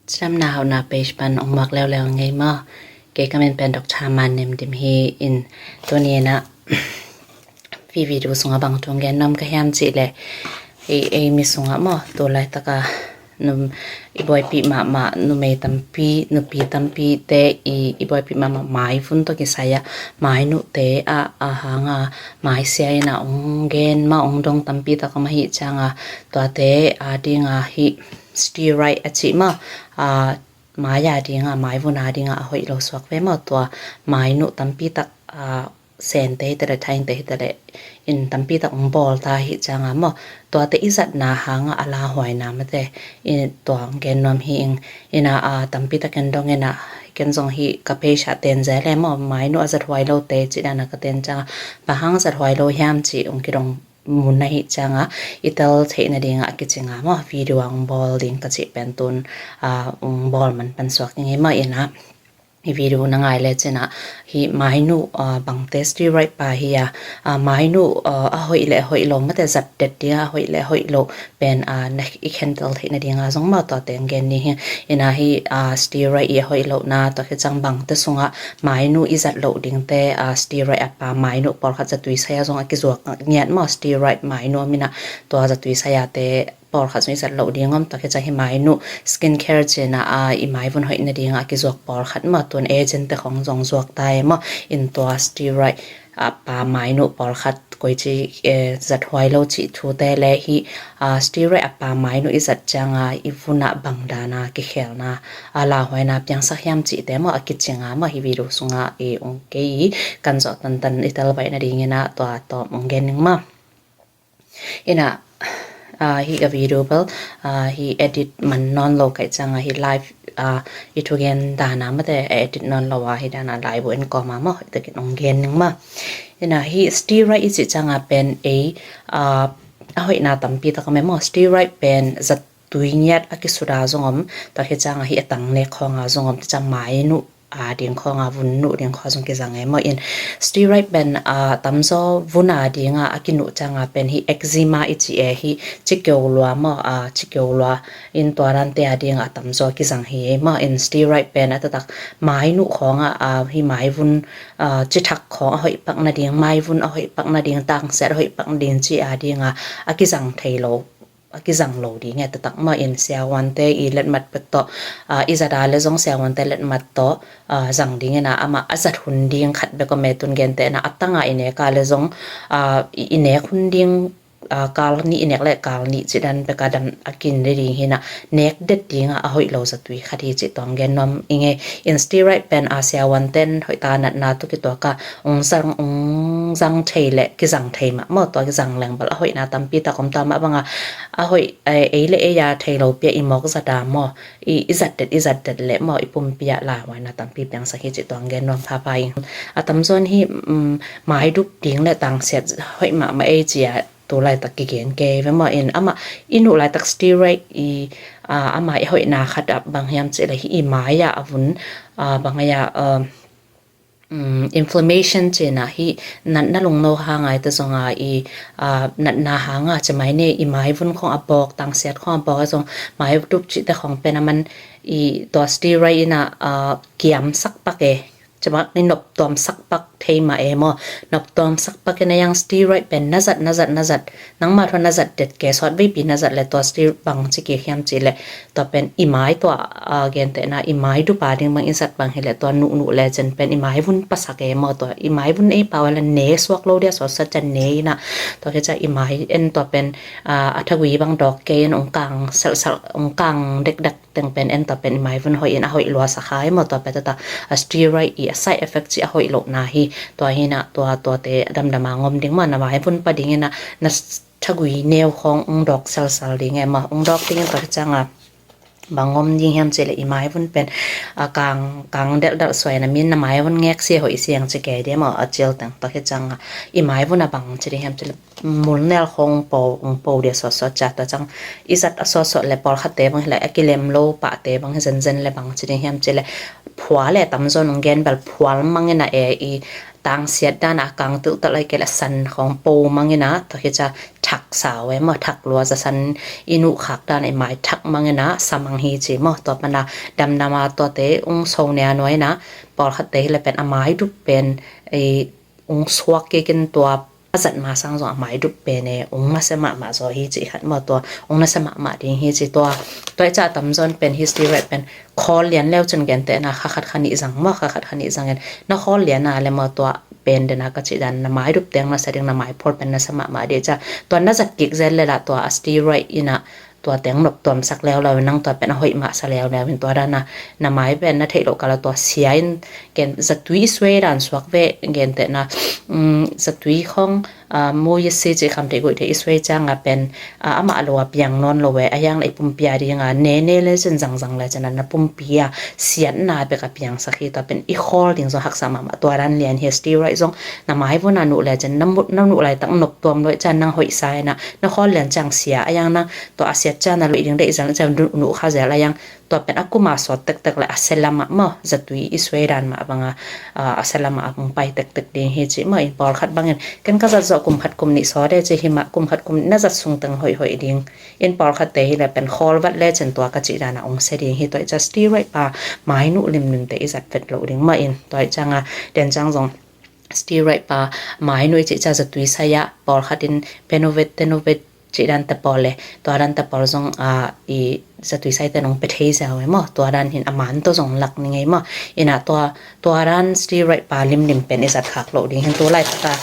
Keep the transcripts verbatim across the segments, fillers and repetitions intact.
Cidamna Hauhna page pan ong muak leuleu ngei maw. Kei ka min pen Doctor Man Nem Dim hi in, tuni in ah hih video sungah bang thu ong gen nuam ka hiam cih leh, hih ei mi sungah maw, tu laitak a num, i buaipih mahmah numei tampi, nupi tampite i, i buaipih mahmah maivun tawh kisai ah mainuhte a, a hang a maisia in ah ong gen maw, ong dong tampi tak om ahih ciang a, tuate a ding a hih steroid a cih maw, a, mai a ding a, maivun a ding a a hoih lo suak ve maw, tua mainuh tampi tak, a, Sente hi ta leh, Thaingte hi ta leh, in tampi tak ong bawl ta ahih ciang a maw, tuate i zatna hang a a lauhuaina mate, in tua ong gen nuam hi ing. In ah, a, tampi tak in dong in ah, ken zong hih ka page ah ten zel e maw, mainuh a zathuai lote cih dan a ka ten ciang a, bang hang zathuai lo hiam cih ong kidong mun ahih ciang a, i tel theih nading a a kicing a maw, video a ong bawl ding ka cih pen tun, a, ong bawl man pan suak ing ei maw. In ah hih video na ngai lecin ah, hih mainuh, a, bangte steroid pha hi a, a, mainuh, a, a hoih le a hoih lo mate, zat det ding a a hoih le a hoih lo pen, a, na, i khen tel theih nading a zong maw, tuate ong gen ni hi. In ah hih, a, steroid i a hoih lohna, tua khit ciang bangte sungah mainuh i zat loh dingte, a, steroid a pha mainuh pawlkhat zatui sai a zong a kizuak ngiat maw, steroid mainuh om in ah, tua zatui sai a te pawlkhat zong i zat loh ding om, tua khit ciang hih mainuh skin care cih in ah, a, i maivun hoih nading a kizuak pawlkhat maw, tun agent te khong zong zuak ta e maw, in tua steroid a pha mainuh pawlkhat koici, eh, zathuai lo cih thute le hih, a, steroid a pha mainuh i zat ciang a i vun ah bang dan a kikhelna, a, lauhuaina piangsak hiam cihte maw a kicing a maw, hih video sungah i ong kei i kan zawh tantan i tel baih nading in ah tua tawm ong gen ning maw. In ah, a, hih ka video bel, a, hih edit man nawn lo ka hih ciang a, hih live, a, i thugen dan a mate, a, edit nawn lo a, hih dan a laibu en kawm a maw, hih takin ong gen ning maw. In ah hih steroid i cih ciang a pen ei, a, a hoihna tampi tak om e maw, steroid pen zatui ngiat a kisut a zong om, tua khit ciang a hih a tang nek khawng a zong om, tua ciang mainuh a ding khawng a, vun nuh ding khawng a zong kizang e maw. In steroid pen, a, tamzaw vun a ding a a kinuh ciang a pen hih eczema i cih e, hih cikeu lua maw, a, cikeu lua, in tua dante a ding a tamzaw kizang hi ei maw. In steroid pen a taktak mainuh khawng a, a, hih maivun, a, cithak khawng a hoih pak nading, maivun a hoih pak nading, tangsiat a hoih pak nading cih a ding a a kizang thei lo, a kizang lo ding e taktak maw. In siavuante i letmat bek tawh, a, i zat a le zong siavuante letmat tawh, a, zang ding in ah, amah a zat hun ding khat bek om e, tun gentehna a tang a i nek a le zong, a, i, i nek hun ding, a, kal nih i nek le kal nih cih dan bek a dam a kin le ding hi in ah, nek det ding a a hoih lo zatui khat hi cih tua ong gen nuam ing e. In steroid pen a siavuanten hoih ta natna tawh kituak a ong zang, ong zang thei le kizang thei mah maw, tua kizang leng bel a hoihna tampi tak om, tua mah bang a a hoih, ei, ei le ei a thei lo pi a i mawk zat a maw, i, i zat det, i zat det le maw, i pumpi ah lauhuaina tampi piangsak hi cih tua ong gen nuam phapha ing. A tamzaw in hih, um, maidup ding le tangsiat hoih mahmah ei ci a tu laitak kigen kei ve maw. In amah i nuh laitak steroid i, a, amah i hoihna khat ah bang hiam cih leh hih i mai ah a vun, a, bang ai ah, a, um, inflammation ci in ah hih natna lungno hang a, i ta zong a i, a, natna hang a, ci mai ni, i maivun khawng a bawk, tangsiat khawng a bawk a zong, maidup cihte khawng pen a man i tua steroid in ah, a, kiamsak pak e. Ci mai ni, noptuamsak pak thei mah e maw. Noptuamsak pak in a, yang steroid pen na zat, na zat, na zat, nangmah thu na zat det kei, sawt veipi na zat le tua steroid bang ci kik hiam cih leh, tua pen i mai tua, a, gentehna i maidup a ding bang i zat bang hi leh tua nuhnuh le cin pen i maivun pasak e maw, tua i maivun ei pau a le ne suak lo dia, sawt sawt ciang ne in ah, tua khit ciang i mai en tua pen, a, a thagui bang dawk kei in ong kang selhselh, ong kang dekdek teng pen en tua pen i maivun hoih in a hoih lua sa kha e maw, tua pen tua ta a steroid i a side effect ci a hoih lohna hi, tua hi in ah tua, tuate a damdam a ngom ding maw, na maivun pha ding in ah na thagui neu khawng ong dawk salsal ding e maw, ong dawk ding in tua khit ciang a bang ngom ding hiam cih leh i maivun pen, a, kang, kang delhdelh suai na min na maivun ngek sia hoih siang ci kei dia maw, a cil teng tua khit ciang a i maivun a bang ci ding hiam cih leh mulnel khawng po, ong po dia sawtsawt ciat, tua ciang i zat a sawtsawt le pawlkhatte bang hi leh a kilem lo pahte bang hi zenzen le bang ci ding hiam cih leh phual e, tamzaw in ong gen bel phual mang in ah e, i tangsiat dan a kang tiltal ai kei le a san khawng po mang in a, tua hi ca thak sau e maw, thak lua za san i nuh khak dan a i mai thak mang in a sa mang hi ci maw. Tua pan a damdam a tuate ung so nia nuai in a, pawlkhat te hi le pen a mai dup pen i ung suak kik in tua a zat ma sang zong a mai dup pen e ung nasia mahmah zaw hi ci khat maw, tua ung nasia mahmah ding hi ci tua. Tua i ca a tamzaw in pen history right pen khawl lian leu cun gentehna kha khat kha nih zang maw, kha khat kha nih zang in na khawl lian a le maw tua pen dena ka cih dan na mai dup teng nasia ding, na mai phawl pen nasia mahmah dih ca. Tua na zat kik zel le lah tua a steroid in a tua teng nop tuamsak leuleu in nang tua pen a hoih mahsa leuleu in tua dan a na mai pen na theih loh kal a tua sia in gen zatui i suai dan suak ve gentehna, um, zatui khawng, ah, mu i si cih kham theih guih theih i suai ciang a pen, ah, amah lo a piang nawn lo e, a hiang le i pumpi a ding a ne ne le cin zang zang le cin a na pumpi a siatna bek a piangsak hi tua pen i khawl ding zong haksa mahmah tua dan lian hi. Steroid zong na mai vun a nuh le cin na mut na nuh laitak nop tuam lo i ciang nang hoih sa in a na khawl lian ciang sia a hiang nang tua a siat ciang na luih ding deih zel ciang nuh kha zel a hiang tua pen a kum a sawt tektek le a sia lam ah maw zatui i suai dan mah bang a, ah, a sia lam ah a hong pai tektek ding hi ci maw. In pawlkhat bangin ken ka zat zawh kum khat kum nih sawt e ci hi mah, kum khat kum nih na zat sung teng hoih hoih ding. In pawlkhat te hi le pen khawl vat le cin tua ka cih dan a ung sia ding hi. Tua i ca steroid pa mai nuh limlim te i zat vet loh ding mah in tua i ciang a den ciang zong steroid pa mai nuh i cih ca zatui sai ah pawlkhat in Phenovit, Tenovit cih dan te pawl le tua dan te pawl zong, ah, i zatui sai te nong pe thei ziau e maw. Tua dan hin a man tawh zong lak ni ngei maw. In a tua, tua dan steroid pa limlim pen i zat khak loh ding hin tu laitak a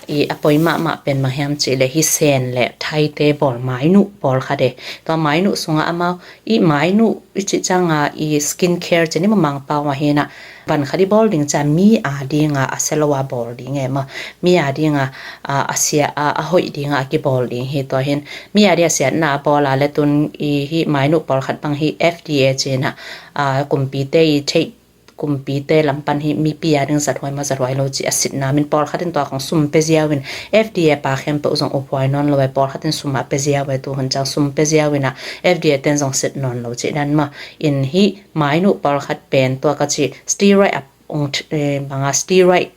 i a poi mahmah pen bang hiam cih le hi sen le thai te bawl mai nuh pawlkhat e. Tua mai nuh sung a amau i mai nuh i cih ciang a i skin care cih ni mamang pau a hi in a van khat i bawl ding ciang mi a ding a a sia lo a bawl ding e maw. Mi a ding a, a, a sia a, a hoih ding a a kibawl ding hi. Tua hin mi a ding a siatna a bawl a le tun i hi mai nuh pawlkhat bang hi F D A ci in a, a, kumpi te i theih kumpi te lam pan hi mipi a ding zat huai maw zat huai lo ci a sitna min pawlkhat in tua khong sum pe ziau in F D A pa khempeuh zong uphuai nawn lo e, pawlkhat in sum a pe ziau e, tu hun ciang sum pe ziau in a F D A ten zong sit nawn lo ci dan maw. In hi mai nuh pawlkhat pen tua ka ci steroid a ung th-, eh, bang a steroid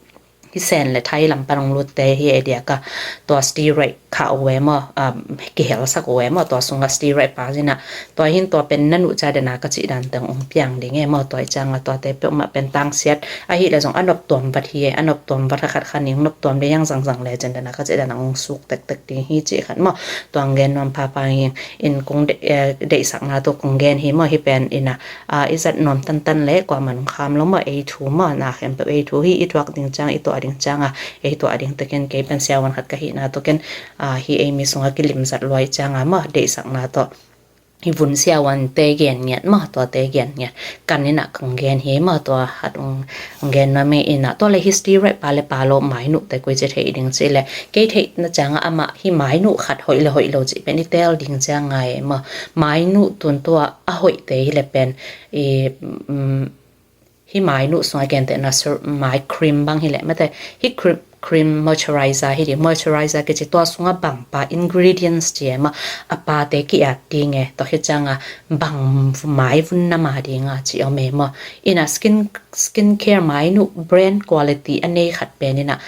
hi sen le thai lam pan ung lut te hi e diak a tua steroid khah uh e maw, um, kihelsak uh e maw, tua sung a steroid pa zin a tua hin tua pen na nuh ca den a ka cih dan teng ung piang ding e maw. Tua i ciang a tua te peuhmah pen tangsiat ahi le zong a nop tuam vat hi e, a nop tuam vat a khat khan ing nop tuam le hiang zang zang le cin den a ka cih dan a ung suk tektek ding hi cih khat maw. Tua ang gen nuam pha pha hi in kong de-, eh, deihsakna tu kong gen hi maw. Hi pen in a, ah, i zat nuam tantan le kuaman ung kham lo maw, ei thu maw, na khempeuh ei thu hi, i thuak ding ciang, i tuah ding ciang a, ei tuah ding tekin kei pen siavuan khat ka hihna tu ken, ah, hi ei mi sung a kilim zat luai ciang a maw, deihsakna tu i vun siavuan te gen ngiat maw, tua te gen ngiat. Kan in a kong gen hi maw, tua khat ung, ung gen nuam e in a, tua le history rep pa le pa lo mai nuh te koi ci theih ding ci le, kei theihna ciang a amah hi mai nuh khat hoih le hoih lo ci pen i tel ding ciang ngai e maw. Mai nuh tun tua a hoih te hi le pen i, um, hi mai nuh sung a gentehna sur-, mai cream bang hi le mate hi cream, cream moisturizer hi ding, moisturizer kici tua sung a bang pa ingredients ci e maw, a pa te ki at ding e, tua hi ciang a bang mai vun nam a ding a ci om e maw. In a skin, skin care mai nuh brand quality a nei khat pen in a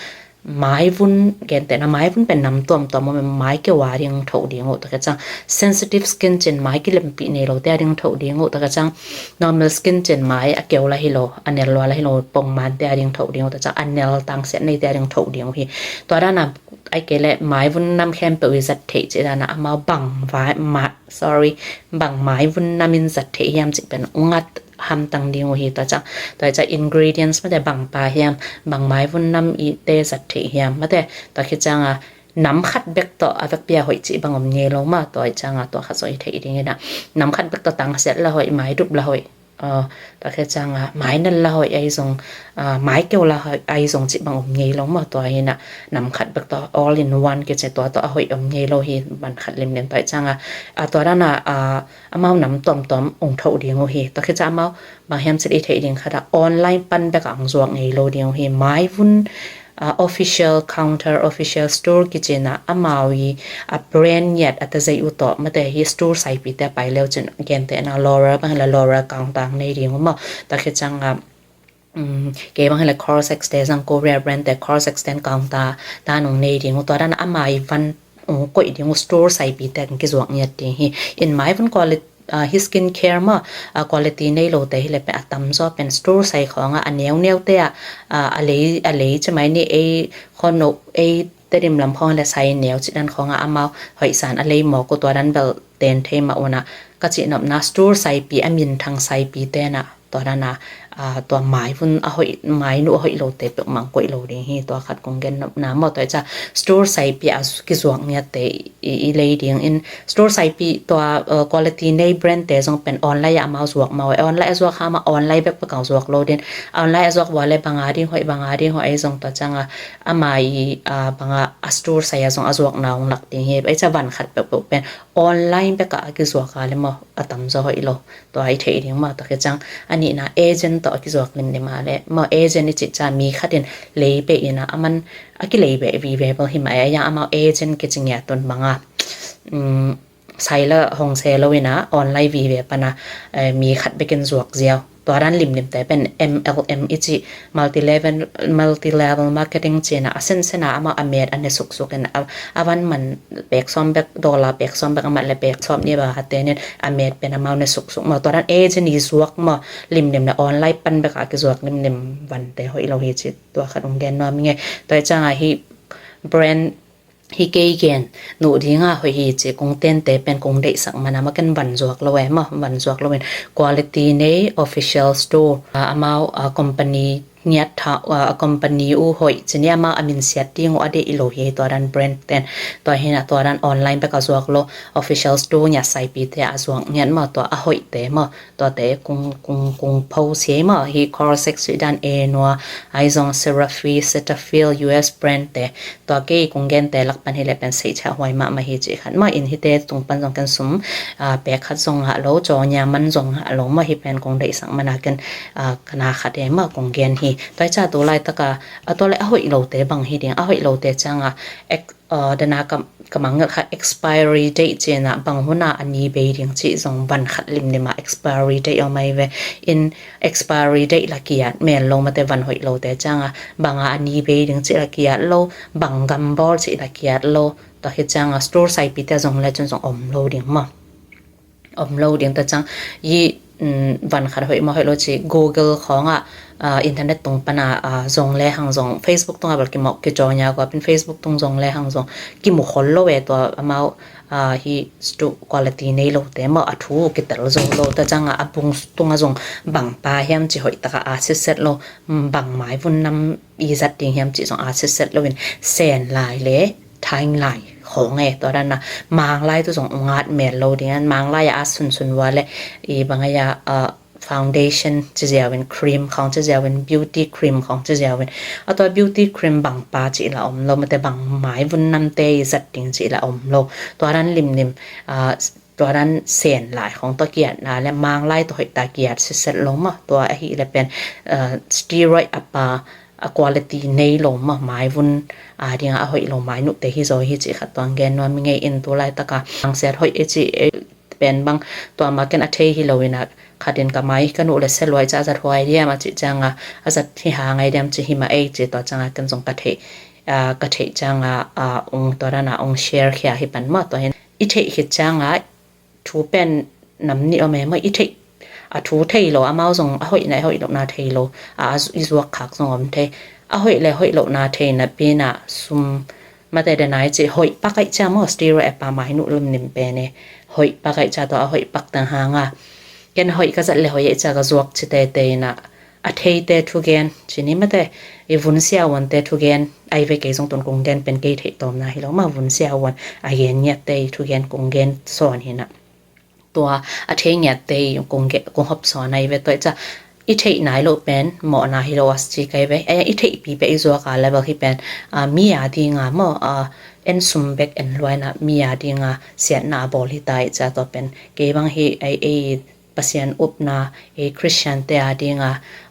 mai vun, gentehna mai vun pen nam tuamtuam om e, mai keu a ding thoh ding uh, tua ka ciang sensitive skin cin mai kilempih nei lo te a ding thoh ding uh, tua ka ciang normal skin cin mai a keu la hi lo, a nel lua la hi lo, pongman te a ding thoh ding uh, tua ciang a nel tangsiat nei te a ding thoh ding uh hi. Tua dan a ai kei le mai vun nam khempeuh i zat theih ci dan a amau bang vai, ma, sorry, bang mai vun nam in zat theih hiam ci pen ung at hamtang ding uh hi. Tua ciang, tua ciang ingredients mate bang pa hiam, bang mai vun nam i te zat theih hiam mate, tua khit ciang a nam khat bek tawh a vekpi a hoih cih bang om ngei lo maw, tua i ciang a tua khat zong i theih ding in a nam khat bek tawh tangsiat la hoih, mai dup la hoih, ah, tua khit ciang a mai nel la hoih ai zong, ah, mai keu la hoih ai zong cih bang om ngei lo maw, tua hi in a nam khat bek tawh all in one kici tua tawh a hoih om ngei lo hi, bang khat limlim tua i ciang a, ah, tua dan a, ah, amau nam tuamtuam ung thoh ding uh hi. Tua khit ciang amau bang hiam cih i theih ding khat a online pan bek a ung zuak ngei lo ding uh hi. Mai vun, ah, official counter, official store kici in a amau i a brand ngiat a ta zei uh tawh mate hi store saipi te a pai leu cin gentehna Laura bang hi la Laura counter nei ding uh maw. Tua khit ciang a um, kei bang hileh Corsex te zang, Korea brand te Corsex ten counter dan ong nei ding uh, tua dan a mai van ong koih ding uh, store saipi te kan kizuak ngiat ding hi. In mai vun quality, uh, hi skin care maw, uh, quality nei lo te hileh pen a tamzaw pen store sai khawng a, a neu neu te a, uh, a lei, a lei ci mai ni, ei khon no, ei Tedim lam khawng le sai neu ci dan khawng a, amau hoih san a lei mawk uh, tua dan bel ten thei mah un a, ka cih nopna store saipi, a minthang saipi ten a, tua dan a, tua mai vun a hoih, mai nuh a hoih lo te peuhmah koih lo ding hi. Tua khat kong gen nopna maw. Tua hi ca store saipi a kizuak ngiat te i, i lei ding in, store saipi tua, uh, quality nei brand te zong pen online a amau zuak mah uh e. Online a zuak ha mah, online bek pekau zuak lo din. Online a zuak vua le banga ding hoih, banga ding hoih ei zong tua ciang a, a mai, uh, banga a store sai a zong a zuakna ong lak ding hi. Ei ca van khat peuhpeuh pen online bek a kizuak a le maw, a tamzaw hoih lo. Tua i theih ding maw. Tua khit ciang a nihna agent tawh a kizuak limlim a le maw, agent i cih ca mi khat in lei beh in a, a man a kilei beh vive bel hi mah e. A yang amau agent kici ngiat un banga, um, sai la hong se lo in a online vive pan a, eh, mi khat bek in zuak ziau. Tua dan limlim te pen M L M i cih multi level, multi level marketing ci in a, a sensen a amau a met a ne suksuk in a, a van man pek sawm bek, dollar pek sawm bek a mat le pek sawm nih bang a te nin a met pen amau ne suksuk maw. Tua dan agent i zuak maw, limlim le online pan bek a kizuak limlim van te hoih lo hi ci, tua khat ong gen nuam ing e. Tua hi ciang a hi brand hi kei gen nuh ding a hoih hi ci kong tente pen kong deihsak man a, mah ken van zuak lo e maw, van zuak lo in quality nei official store, a, amau, a, company ngiat tha, a, a company uh hoih ci ni, amau a minsiat ding uh a deih lo hi. Tua dan brand ten, tua hi na tua dan online bek a zuak lo, official store ngiat saipi te a zuak ngiat maw, tua a hoih te maw. Tuate kong, kong, kong post hi maw, hi Corsex, Sidan, Enua, ahi zong CeraVe, Cetaphil, U S brand te, tua kei kong gen te lak pan hileh pen seih ciah huai mahmah hi cih khat maw. In hite tung pan zong ken sum, a, pek khat zong ngah lo, caw nia man zong ngah lo maw, hi pen kong deihsak man a ken, a, ka na khat e maw kong gen hi. Tua hi ca tu laitak a, a tua le a hoih lo te bang hi ding, a hoih lo te ciang a, ek, Aa, dana ka, ka mangngilh kha expiry date ci-in ah bang hun ah a ni bei ding cih zong van khat limlim ah expiry date om ahi ve. In expiry date la kiat mel lo mate, van hoih lote ciangah bang ah a ni bei ding cih la kiat lo, bang gambawl cih la kiat lo. Tua hi ciangah store saipite zong le cun zong om lo ding maw. Om lo ding ta ciang, i, mm, van khat hoih maw hoih lo ci Google khawngah, ah, internet tung pana, ah, zong le hang zong, Facebook tungah bel kimawh kicaw nia kua pen Facebook tung zong le hang zong kimu khol lo e tua amau, ah, hi stu quality nei lote maw a thu kitel zo lo ta ciangah a bung tungah zong bang pa hiam ci hoih takah a sitset lo, mm, bang maivun nam i zat ding hiam cih zong a sitset loin sen lai le thaing lai khawng e. Tua dana Manglai tu zong ungat mel lo ding an, Manglai a sunsun vua le i bang a, ah, foundation ci ziauin, cream khawng ci ziauin, beauty cream khawng ci ziauin, a tua beauty cream bang pa cih la om lo mate, bang maivun namte i zat ding cih la om lo. Tua dan limlim, ah, tua dan sen lai khawng tua kiatna le Manglai tua hoih ta kiat sitset lo maw. Tua ahih le pen, ah, steroid a pa, a quality nei lo maw, maivun a dingah a hoih lo mainuhte hi zaw hi cih khat tuang gen nuam i ngei in. Tu laitaka hangsiat hoih i cih, eh, pen bang tua ma ken a thei hi lo inah khatin ka mai ka nuh le se luai ca a zat huai diam a cih ciangah a zat hi ha ngai diam cih hi mah ei cih tua ciangah ken zong ka theih, ah, ka theih ciangah, ah, ung tua dana ung share khia hi pan maw. Tua hin i theih khit ciangah thu pen nam nih om e maw, i theih, a thu thei lo, amau zong a hoihna, a hoih lohna thei lo, a, a zu-, i zuak khak zong om thei. A hoih le hoih lohna theina pinah sum mate denai ci hoih pak aih cia maw, steroid a pa mainuh limlim pen e. Hoih pak aih cia tua a hoih pak tang hanga. Ken hoih ka zat le hoih aih cia ka zuak ci tete inah a theite thugen, ci ni mate, i vun siavuante thugen, ai ve kei zong tun kong gen pen kei theih tawmna hi lo maw, vun siavuan a gen ngiatte i thugen kong gen sawn hinah. Tua a thei ngiatte i kong ge-, kong hop sawn ai ve tua i ca i theih nai loh pen mawhna hi lo a ci kai ve. Ai i theihpi pia i zuak a level hi pen, ah, mi a dinga maw, ah, en sum bek en luaina mi a dinga siatna a bawl hi ta i ca tua pen. Kei bang hi ai ei Pasian upna, ei Khristiante a dinga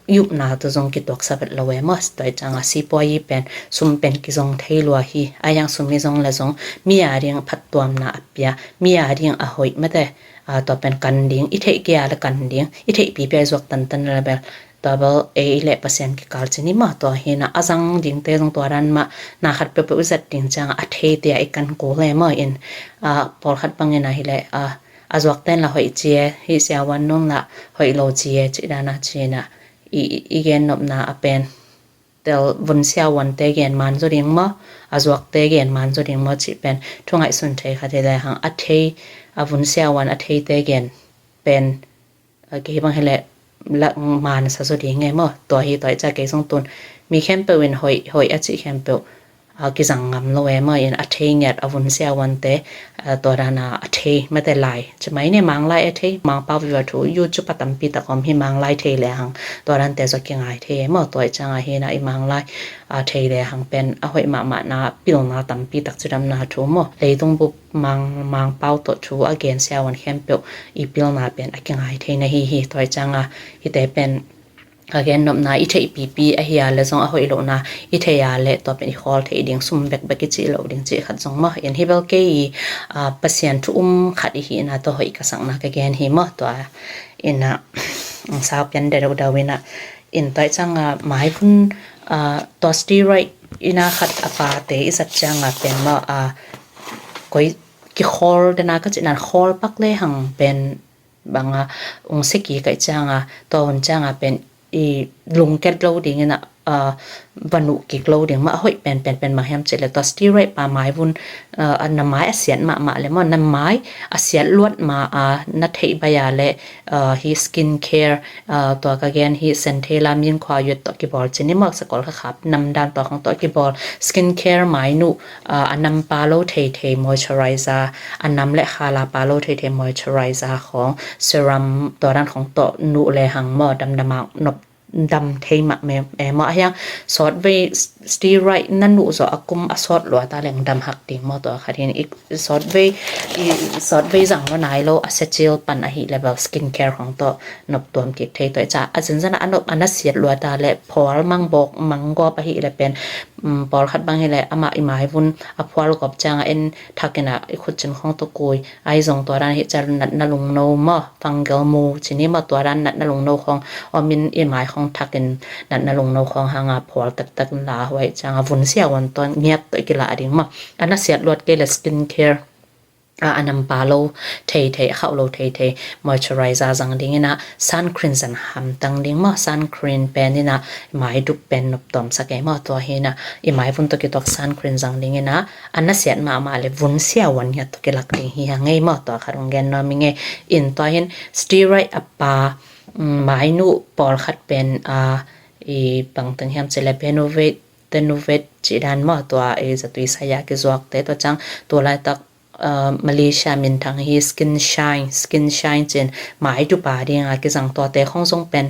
i upna tu zong kituaksa vet lo e maw. Tua i ciangah sipuai i pen sum pen kizong thei lua hi. A yang sum i zong le zong mi a ding phattuamna a pia, mi a ding a hoih mate, a, tua pen kan ding, i theih kia le kan ding, i theihpi pia i zuak tantan le bel tua bel ei le Pasian kikal ci ni maw, tua hi na a zang dingte zong tua dan mah na khat peuhpeuh i zat ding ciangah a theite ah i kan kul e maw. In pawlkhat bangin ah hi leh a zuakte in lah hoih ci e, hih siavuan nung lah hoih lo ci e, cih dan ah ci-in ah i gennopna a pen tel vun siavuante gen man zaw ding maw, a zuakte gen man zaw ding maw cih pen thu ngaihsun thei khat hi lehang a thei, a vun siavuan a theite gen pen kei bang hi leh mansa zaw ding e maw. Tua hi tua i ca kei zong tun mi khempeuh in hoih hoih a cih khempeuh kizang ngam lo e maw. In a thei ngiat a vun siavuante tua dana a thei mate lai ci mai ne, Manglai a thei, Mangpau viva thu YouTube a tampi tak om hi, Manglai thei lehang tua dante zaw kingai thei e maw. Tua i canga hi na i Manglai a thei lehang pen a hoih mahmahna pilna tampi tak cidamna thu maw, leitung bup Mang, Mangpau tawh thu a gen siavuan khempeuh i pilna pen a kingai thei na hi hi. Tua i canga hite pen ka gennopna i theih pipi ahi a le zong a hoih lohna i thei a le tua pen i khawl thei ding, sum bekbek i cih loh ding cih khat zong maw. In hi bel kei i Pasian thu um khat i hihna tua hoih ka sakna ka gen hi maw. Tua in ah ang sau pian dedodau in ah in tua i canga maivun tua steroid ina khat a pate i zat cianga pen maw, koi kikhawl dena ka cihna khawl pak lehang pen banga ung seki kaih cianga tua hun cianga pen i lungket lo dingin ah va nuh kik lo ding mah. A hoih pen pen pen mah hiam cih le tua steroid pa maivun a na mai a siat mahmah le maw, na mai a siat luat ma a na theih bai a le hi skin care tua ka gen hi Centella, Min Khua Yut tawh kibawl ci ni maw, sakol kha khap namdan tua khong tawh kibawl skin care mai nuh a nam pa lo theithei moisturizer, a nam le khala pa lo theithei moisturizer khong, serum tua dan khong tawh nuh lehang maw damdam a nop dam thei mah me maw. A hiang sawtvei steroid na nuh zawh a kum a sawt luat a leng dam hak ding maw. Tua khat hin i sawtvei i sawtvei zang lo nai lo a secil pan ahi le bel skin care khong tawh nop tuam kik thei. Tua i ca a zenzen a nop a na siat luat a le phawl mangbawk manggawp ahi le pen pawlkhat bang hi le amah i maivun a phual gawp cianga en thakin ah i khutcin khong tawh kui ai zong tua dan hi cial natna lungno maw, fungal mu ci ni maw, tua dan natna lungno khong om in i mai khong thakin natna lungno khong hanga phawl taktak in la huai cianga vun siavuan tua ngiat tawh i kilah ding maw. A na siat luat kei le skin care a nam pa lo theithei, a khauh lo theithei moisturizer zang dingin ah sun cream zang hamtang ding maw. Sun cream pen in ah maidup pen nop tuam sak e maw. Tua hi na i maivun tawh kituak sun cream zang dingin ah a na siat mahmah le vun siavuan ngiat tawh kilak ding hi hang e maw. Tua khat hong gen nuam ing e. In tua hin steroid a pa mai nuh pawlkhat pen a i bangteng hiam cih le Benuvet, Tenuvet cih dan maw, tua i zatui sai a kizuakte tua ciang tua laitak Malaysia minthang hi Skin Shine, Skin Shine cin maidup a dinga kizang tuate khong zong pen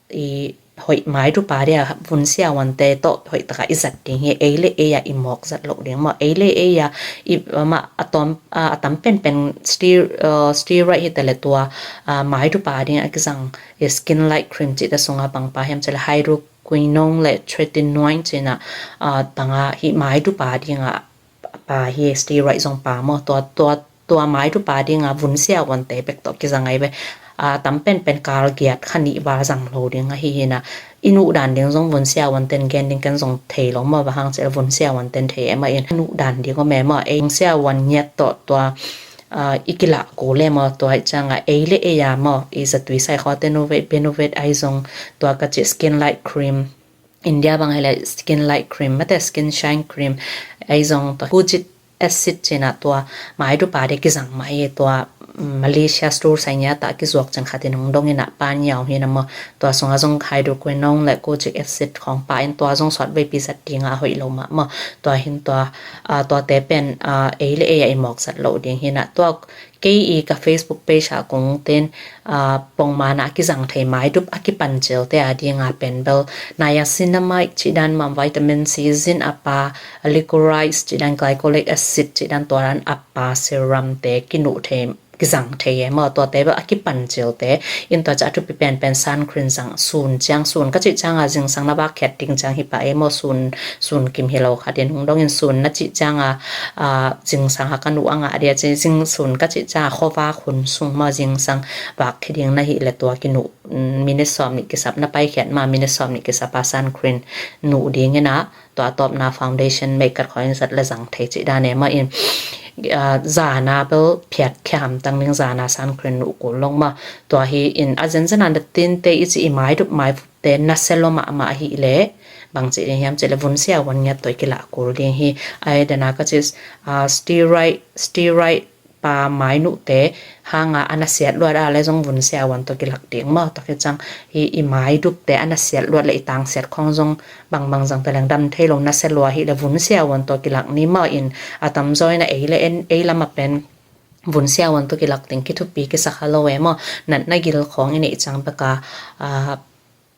i hoih maidup a dinga vun siavuante tawh hoih taka i zat ding hi. Ei le ei a i mawk zat loh ding maw, ei le ei a i mah a tam penpen steroid hi tale tua maidup a dinga kizang skin light cream cihte sunga bangpa hiam cih le hydro quinone le tretinoin cina banga hi maidup a dinga pa hi steroid zong pa maw. Tua tua tua maidup a dinga vun siavuante bek tawh kizang ai ve. A tam penpen kal giat kha nih val zang lo ding ahi hina i nuh dan ding zong vun siavuanten gen ding ken zong thei lo maw. Bang hang cih le vun siavuanten thei e mah in nuh dan ding om e maw. Ei vun siavuan ngiat tawh tua i kilah kul e maw. Tua i canga ei le ei a maw, i zatui sai khawte Nuvet, Benuvet ai zong, tua ka cih skin light cream, India bang hi le skin light cream mate skin shine cream ai zong, tua kojic acid cina tua maidup a ding kizang mah hi. Tua Malaysia store sai ngiat a kizuak cin khatin hong dong ina pan yau hina maw. Tua sunga zong hydroquinone le kojic acid khong pa in tua zong sawtveipi zat dinga a hoih lo mah maw. Tua hin tua tuate pen ei le ei a i mawk zat loh ding hina. Tua kei i ka Facebook page ah kong ten pongmana kizang thei maidup a kipan cilte a dinga pen bel niacinamide cih dan maw, vitamin C zin a pa, licorice cih dan, glycolic acid cih dan, tua dan a pa serum te kinuh thei kizang thei e maw, tuate bel a kipan cilte. In tua ciang a thupi penpen sun cream zang, sun ciang, sun ka cih cianga zingsang na vak khiat ding ciang hi pah e maw, sun, sun kim hi lo khat in hong dongin, sun na cih cianga, a, zingsang a ka nuh a ngah dia ci, zing sun ka cih cianga khuavak hun sung maw, zingsang vak khi ding na hih leh tua kinuh, mm, minute sawm nih kisap na paikhiat ma, minute sawm nih kisap a sun cream nuh dingin a, tua a tawpna foundation meikat khawng in zat le zang thei cih dan e maw in, a, zana bel phiat khia hamtang ding, zana sun cream nuh kul lo maw. Tua hi in a zenzen a na tinte i cih i maidup maivupte nasia lua mahmah ahih leh bang cih ding hiam cih leh vunsia vuan ngiat tawh i kilah kul ding hi. Ai dena ka cih, a, steroid, steroid pa mainuhte hanga a nasiat luat a leh zong vunsia vuan tawh kilak ding maw. Tua khit ciang hi i maidupte a nasiat luat leh i tangsiat khawng zong bangbang zang ta leng dam thei lo, nasia lua hi leh vunsia vuan tawh kilak ni maw in, a tamzaw in a ei le en, ei lam a pen vunsia vuan tawh kilak ding kithupi kisa kha lo e maw. Natna gil khawng i neih ciang bek a, a,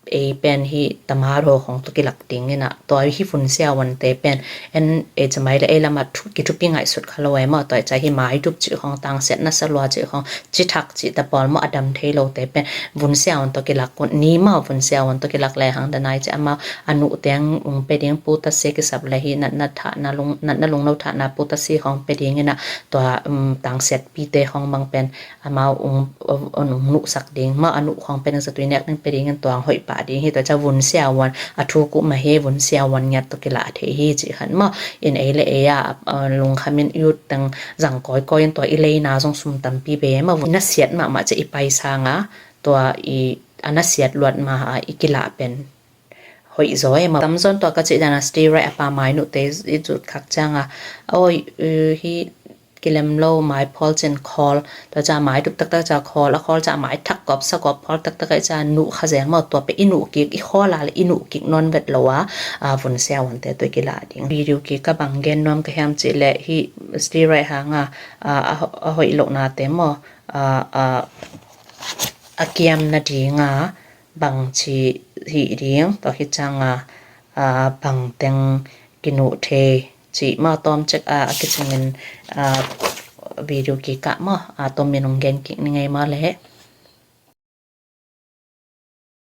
ei pen hi tamaro khawng tawh kilak dingin a, tua hi vunsia vuante pen en ei ciamai le ei lam a thu, kithupi ngaihsut kha lo e maw. Tua i ciang hi maidup cih khawng, tangsiat nasia lua cih khawng, cithak cih ta pawl maw, a dam thei lote pen vunsia vuan tawh kilak kul ni maw. Vunsia vuan tawh kilak lehang dena i cih amau a nuh teng ung pe ding, putasi kisap leh hi natna thahna lung, natna lungno thahna putasi khawng pe dingin a, tua, um, tangsiatpite khawng bang pen amau ung, ung, ung nuhsak ding maw, a nuh khawng pen zatui nek ding pe dingin tua hoih pah ding hi. Tua ciang vunsia vuan a thuk uh mah hi, vunsia vuan ngiat tawh kilah thei hi cih khat maw. In ei le ei a, a, lungkhamin i ut teng zang kawikawi in tua i leina zong sum tampi bei e maw, vun nasiat mahmah ciang i pai sanga tua i a nasiat luat ma a i kilah pen hoih zaw e maw. Tamzaw in tua ka cih dana steroid a pa mainuhte i zut khak cianga, oi, hi kilem lo, mai phawl cin khawl, tua ciang maidup taktak ciang khawl, a khawl ciang mai thak gawp sa gawp phawl taktak a i ciang nuh kha zel maw. Tua pen i nuh kik, i khawl a leh i nuh kik nawn vet lo a, a, vunsia vuante tawh i kilah ding. Video kik a bang gen nuam ka hiam cih leh hi steroid hanga, a, a, a hoih lohnate maw, a, a, a kiam nadinga bangci hih ding, tua khit cianga, a, bangteng kinuh thei cih maw, tawm cek a, a kicingin, a, video kikah maw, a, tawmin hong gen kik ni ngei maw leh.